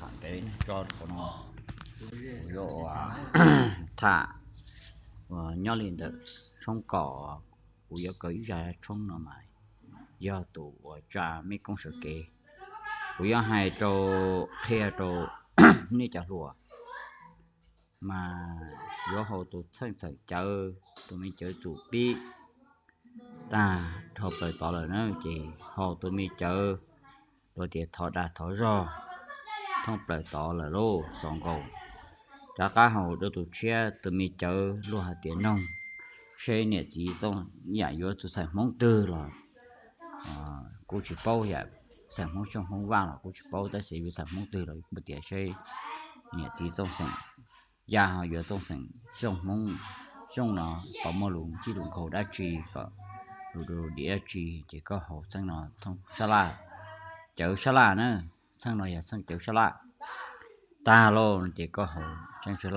Ntev tso rau no, kuv yuav ua tham uas nyob li ntawm tshoob kom, kuv yuav kaw ib zaj tshoob no mas yog tus uas tsa mej koob sawv kev. Kuv yuav hais rau, qhia rau nej cov hluas mas yuav haus tus txheej txheem cawv, tus me cawv txum pib tag dhau plaws tod lawm na, ces haus tus me cawv luag tias thov dag thov zog thoob plaws tod lawm lauj, xov nkaus. Rov qab haus rau tus tshiab, tus me cawv luag hais tias noog, seb niam txiv txooj yam yuav tus xeem Hmoob twg los kuj tsis paub, yam xeem Hmoob Xyooj Hmoob Vaj los kuj tsis paub, tab sis yuav xeem Hmoob twg los kuj tias seb niam txiv txooj xeem ya ho yuav txooj xeem Xyooj Hmoob Xyooj no puas muaj lus ntsib lus nkaus dab tsi, kom lus dab tsi, ces koj haus txheej no thoob sab laj, cawv sab laj na, txheej no yog txheej cawv sab laj. Tag lauj ces koj haus txheej sab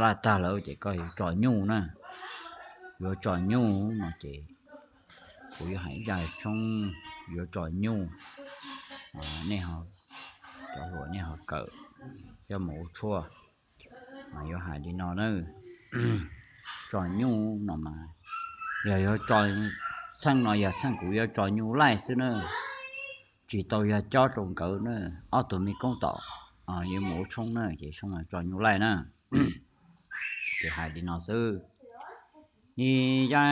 laj tag lawm ces koj yuav tso nyuj na. Yuav tso nyuj no ces kuv yuav hais ib zaj tshoob yuav tso nyuj, nej, cov hluas nej ho kawm coj mus ua tshuaj. Mas yuav hais li no na, tso nyuj no mas yog yuav tso, txheej no yog txheej kuv yuav tso nyuj laij xwb na, tsis tau yog cob rau nkawd na, ob tug me koob tom yuav mus ua tshoob na, ces tshoob no tso nyuj laij na. Ces hais li no xwb. Ib yam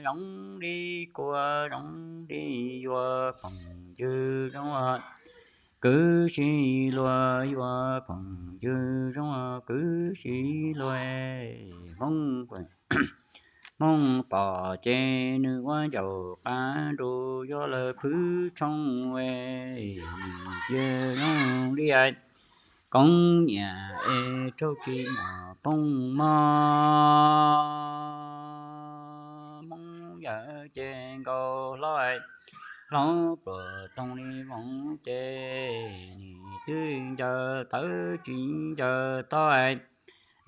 zoo li kua zoo li yuav phooj ywg zoo, kwv tij luag yuav phooj ywg zoo, kwv tij luag Hmoob, Hmoob pom ces nws ua ncauj qab nrug yuav lawv phwb tshoob es, nim cia zoo li koob nyiam es raug tsis muaj poob mog. Hmoob yawg ces nkaus hlob, hlob pluas toog li voos ces nim twb ncaws tawv tsis ncaws tod,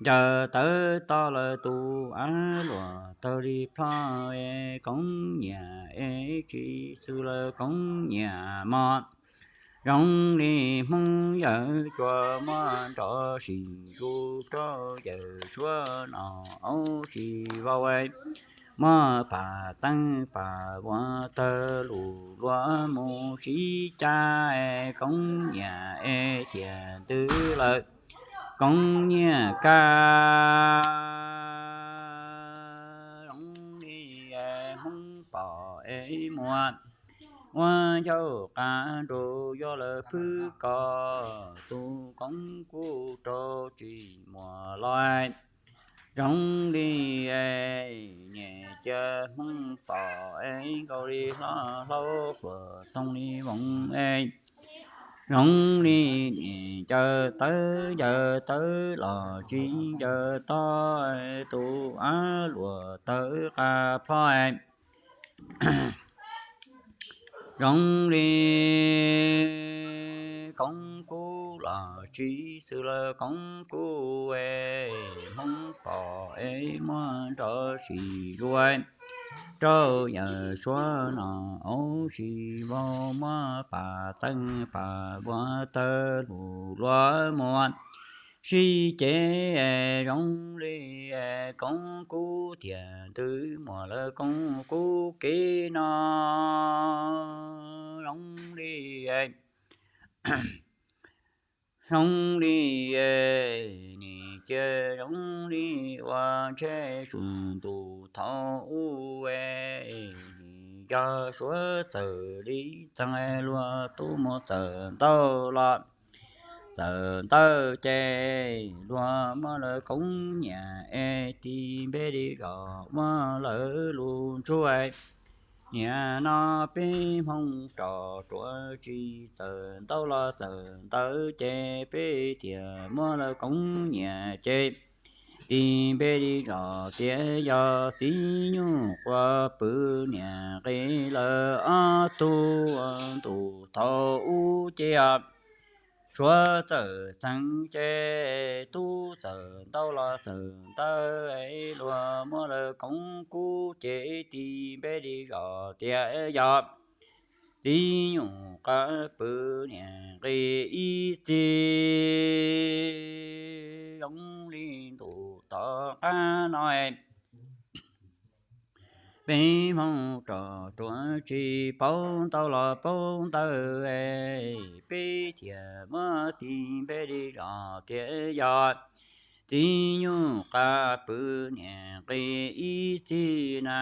ncaws tawv tod lawm tus av luam tawg li plho es, koob nyiam es tsis xwm lawm koob nyiam mog. Zoo li Hmoob yawg tsuas muaj nrov sim zus rau yawm suab no, auv tsis vau, muaj pam teeb pam vuas tawg lus luag mus sib cab, koob nyiam es tiam ntws lawm koob nyiam kag. Zoo li Hmoob pom es muaj, ua ncauj qab nrug yuav lawv phwb koj, tus koob kub raug tsis muaj los. Zoo li nyem cia Hmoob pom es nkaus li hlob, hlob pluas toog li voos es, zoo li nim ncaws tawv ncaws tawv los tsis ncaws tod, tus av luam tawv qab plho. Zoo li koob kub los tsis xwm lawm koob kub, Hmoob pom es muaj nrov sim zus rau yawm suab no, auv tsis vau, muaj pam teeb pam vuas tawg lus luag mus sib cab. Zoo li koob kub tiam ntws muaj lawm koob kub kev no. Zoo li, zoo li nim cia zoo li ua ntsheb sum ntuj thaum ub, yog suav txawm li txeeg luag tub muaj txawm ntau los txawm ntawd ces luag muab lawv koob nyiam es ti npe li zos muab lawv lus ntsuj. Nim no peb Hmoob rog ruam tsis txawm ntau los txawm ntawd ces peb tias muab lawv koob nyiam ces ti npe li zos tias yog txiv nyuj quas pw niam qis lawv ob tug ntuj thaum ub ces suav txawm txeeg ces tub txawm ntau los txawm ntawd luag muab lawv koob kub ces ti npe li zos tias yog txiv nyuj quas pw niam nqi ib txhis. Zoo li ntuj tom qab no peb Hmoob rog ruam tsis paub ntau los paub ntawv, peb thiaj muab tis npe li zog thiaj yog txiv nyuj quas pw niam nqi ib txhis na.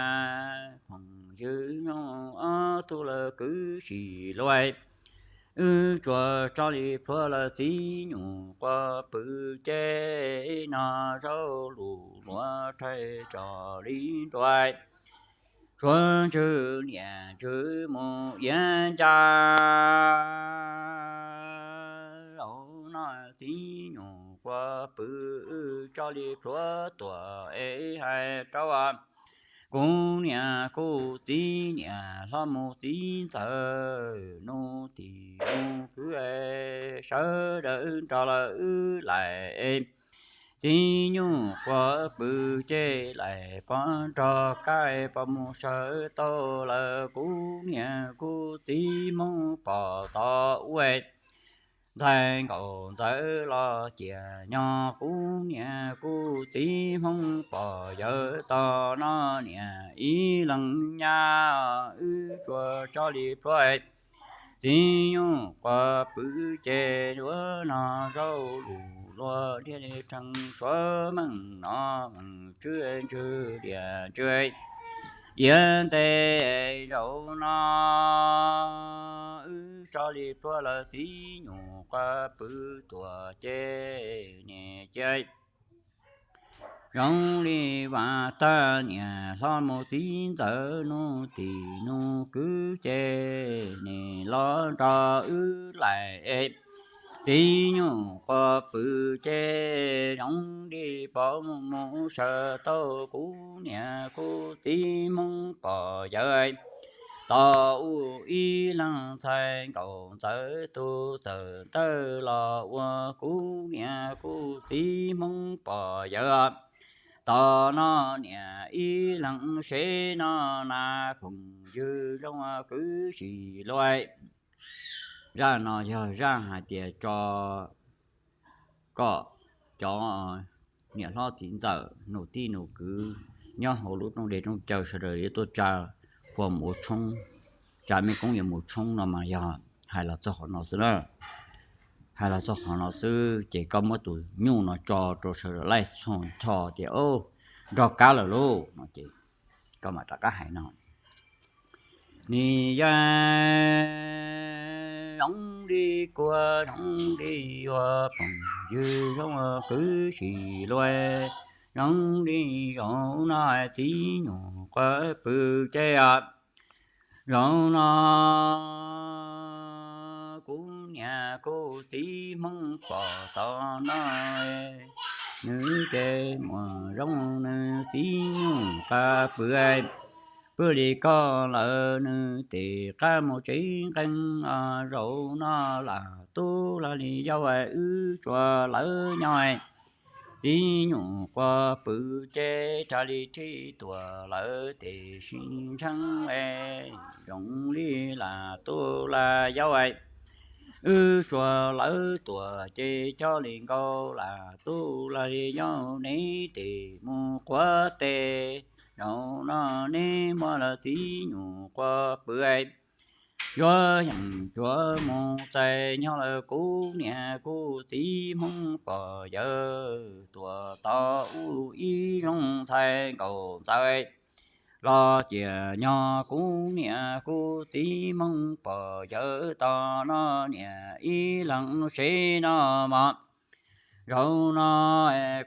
Phooj ywg zoo ob tug lawv kwv sim luag, wb tsuas tso li plhuav lawv txiv nyuj quas pw ces no zaub lus luag rhais tso li nruas. Tshuav ntswg niam ntswg mus iav ncaj, zaum no txiv nyuj quas pw wb tso li plhuav tuaj es hais rau kuv niam kuv txiv niam hlob mus txiv ntxawm nus tim nus kwv sawv daws nrog lawv wb laim txiv nyuj quas pw ces laim pov nrog kab pov mus sawv tau lawm kuv niam kuv txiv Hmoob pom tod ua ntxhais nkaus ntxawm los ciam nyob kuv niam kuv txiv Hmoob pom yawg tod no niam ib leeg nyab wb tsuas tso li plhuav txiv nyuj quas pw ces yuav no zaub lus luag dhia li rhees suav meej no meej tswb ntswg diam ntswg iav ntej zaum no wb tso li plhuav lawv txiv nyuj quas pw tuaj ces niam cia zoo li vas tag niam hlob mus txiv ntxawm nus tim nus kwv ces niam los nrog wb laim txiv nyuj quas pw ces zoo li pov mus sawv tau kuv niam kuv txiv Hmoob pom yawg tod ua ib leeg ntxhais nkaus ntxawm tus txawm ntawd los ua kuv niam kuv txiv Hmoob pom yawg tod no niam ib leeg seb no na phooj ywg zoo kwv sim luag. Zaj no yog zaj hais tias tso kom cov niam hlob txiv ntxawm nus tij nus kwv nyob hauv lub rooj dej rooj cawv sawv daws yuav tuaj tsa qhua mus ua tshoob, tsa mej koob yuav mus tshoob no mas yog hais los txog qhov no xwb na. Hais los txog qhov no xwb ces koj muab tus nyuj no tso rau sawv daws laij txhua nrho tias nrog kab lawm lauj no ces koj mam rov qab hais no. Nim yog zoo li kua zoo li yuav phooj ywg zoo kwv sim luag, zoo li zaum no txiv nyuj quas pw ces zaum no kuv niam kuv txiv Hmoob pom tod no nws ces muaj zoo nws txiv nyuj quas pw pw li koj lawm nws tes qab mus tsev nqeeb zaum no lam tub lam li yau wb tsuas lawv nyob txiv nyuj quas pw ces raws li rhij tuaj lawm tes sib ntsheeb zoo li lam tub lam yau wb tsuas lawv tuaj ces cov li nkaus lam tub lam li yau neb tes mus quav tes zaum no neb muab lawv txiv nyuj quas pw yuav yeem cuav mus txais nyob lawm kuv niam kuv txiv Hmoob pom yawg tuaj tod ua ib zoo ntxhais nkaus ntxawm los ciam nyob kuv niam kuv txiv Hmoob pom yawg tod no niam ib leeg seb no mog. Zaum no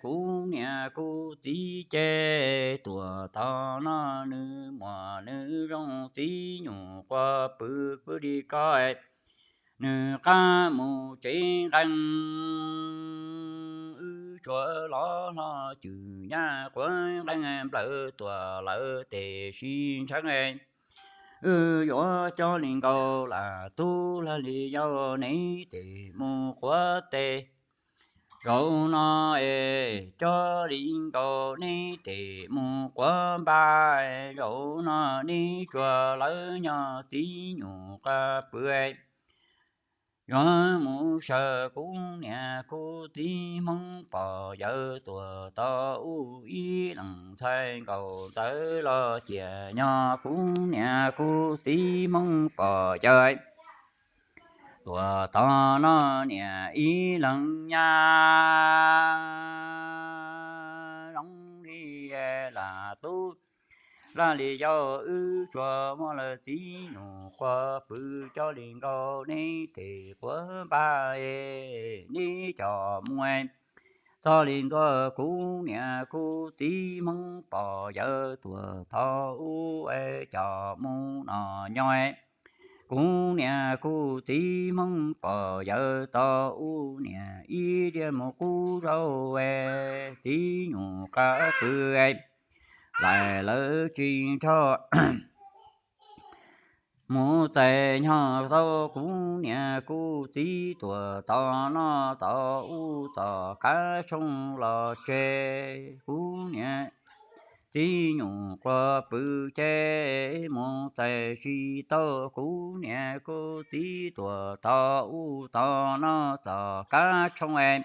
kuv niam kuv txiv ces tuaj tod no nws muaj nws zoo txiv nyuj quas pw pw li koj nws qab mus tsev nqeeb wb tsuas los hlo cwm nyab quav nqeeb nplawg tuaj lawm tes sib ntsheeb wb yuav cov li nkaus lam tub lam li yau neb tes mus quav tes Zaum no es coj li nkaus neb tes mus quav npaj, zaum no neb tsuas lawv nyob txiv nyuj qhuav pw. Yuav mus saws kuv niam kuv txiv Hmoob pog yawg tuam tau ub ib leeg ntxhais nkaus ntxawm los ciaj nyob kuv niam kuv txiv Hmoob pog yawg tuam tau no niam ib leeg nyab zoo li lam tub laj li yau wb tsuas muaj lawv txiv nyuj qhuav pw coj li nkaus neb tes quav npaj es neb coj mus txog li ntua kuv niam kuv txiv Hmoob pog yawg tuam tau ub es coj mus no nyob. Kuv niam kuv txiv Hmoob pog yawg tau ub niam ib diav mus qub zaub es txiv nyuj qhuav pw lais lawv tsis nrho mus txais nyob tau kuv niam kuv txiv tuam tau noj tau ub txoj qab tshooj los tseg kuv niam txiv nyuj qhuav pw ces mus txais tsis tau kuv niam kuv txiv tuam tau ub tau noj txoj qab tshooj es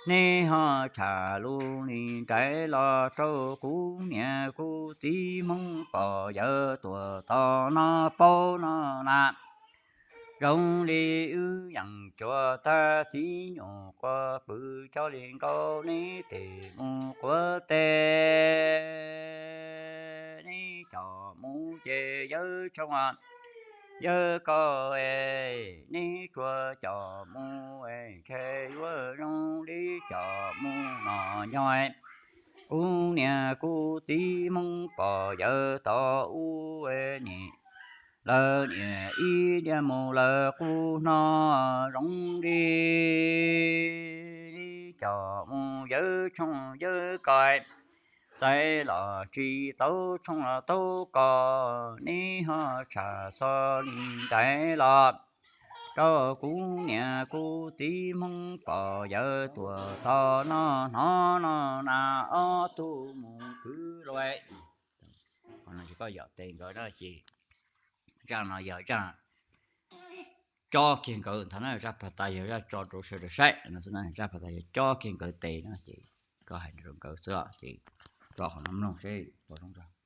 neb ho tsham lus li nraim los rau kuv niam kuv txiv Hmoob pog yawg tuam tau noj paub no na. Zoo li wb yeej tsuas tag txiv nyuj qhuav pw coj li nkaus neb tes mus quav teb, neb coj mus ces yawg tshooj yawg koj es neb tsuas coj mus es ntshe yuav zoo li coj mus no nyob. Kuv niam kuv txiv Hmoob pog yawg tau ub es nim lawv niam ib diav mus lawv qub no zoo li li coj mus yawg tshooj yawg koj txais los tsis tau tshooj los tau koj neb ho tsham xov li nraim los rau kuv niam kuv txiv Hmoob pog yawg tuam tau noj hnov no na ob tug mus khwv luaj. Koj yom tes nkawd no ces zaj no yog zaj cob kiag nkawd ntag na, zaj pag tas yog zaj tso rau sawv daws saib no xwb na, zaj pag tas yog cob kiag nkawd tes no ces koj hais rau nkawd xwb ces tso qhov no mloog seb puas zoo zog.